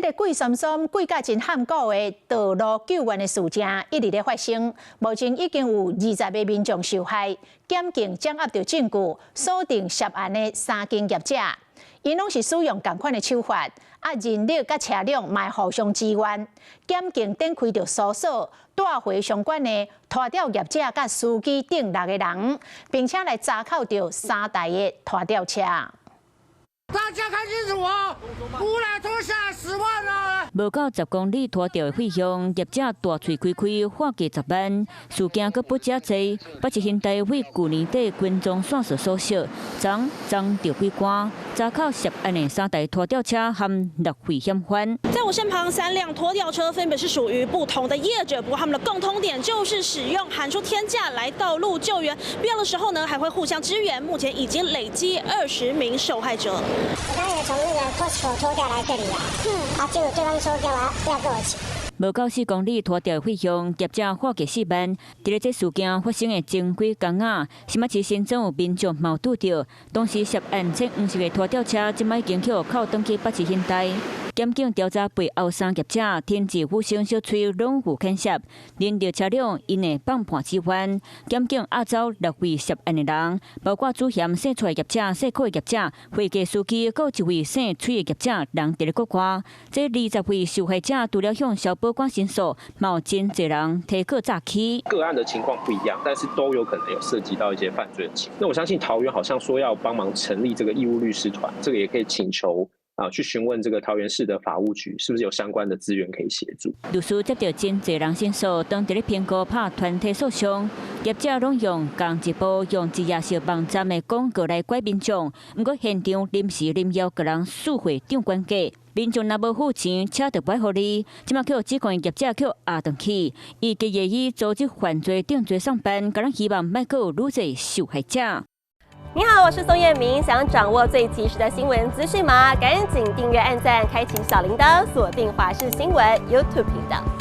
這個貴參參、貴甲真罕古的道路救援的事件一直咧發生，目前已經有20個民眾受害，檢警掌握著證據，鎖定涉案的三間業者，𪜶攏是使用仝款的手法，啊人力佮車輛嘛互相支援，檢警展開著搜索，帶回相關的拖吊業者佮司機等六個人，並且來查扣著三台的拖吊車。大家看清楚啊！五百拖下來10萬啊！無夠10公里拖吊的費用，業者大喙開開，喊價十萬，事件閣不遮濟。北市兄弟為舊年底跟蹤線索所涉，昨摠著幾關，查扣涉案的三台拖吊車和六位嫌犯。在我身旁三輛拖吊車分別是屬於不同的業者，不過他們的共通點就是使用喊出天價來道路救援，必要的時候呢還會互相支援。目前已經累積20名受害者。我剛才從那個 Costco 拖吊來這裡啊，啊，結果對方說叫我要給我錢。無夠4公里拖吊費用，業者喊價4萬。佇咧這事件發生的前幾工仔，新北市新莊有民眾嘛拄著，當時涉案淺黃色的拖吊車，這擺已經予扣轉去北市刑大。檢警調查背後三業者，天智、武生、小崔攏有牽涉，人力車輛𪜶會放伴支援。檢警押走六位涉案的人，包括主嫌姓蔡的業者、姓柯的業者、貨架司機，閣一位姓崔的業者，人佇咧國外。這20位受害者除了向消保官申訴，嘛有真濟人提告詐欺。個案的情況不一樣，但是都有可能有涉及到一些犯罪的情況。那我相信桃園好像說要幫忙成立這個義務律師團，這個也可以請求啊，去詢問這個桃園市的法務局，是不是有相關的資源可以協助？律師接著真濟人申訴，當佇咧評估拍團體訴訟，業者攏用仝一步用一頁式網站的廣告來拐民眾，毋過現場臨時臨要共人撕會長關價，民眾若無付錢，車就袂予你。這馬予指控業者予押轉去，伊繼續以組織犯罪定罪上班，共人希望莫閣有愈濟受害者。你好，我是宋燕明。想掌握最及時的新聞資訊嗎？趕緊訂閱、按讚、開啟小鈴鐺，鎖定華視新聞 YouTube 頻道。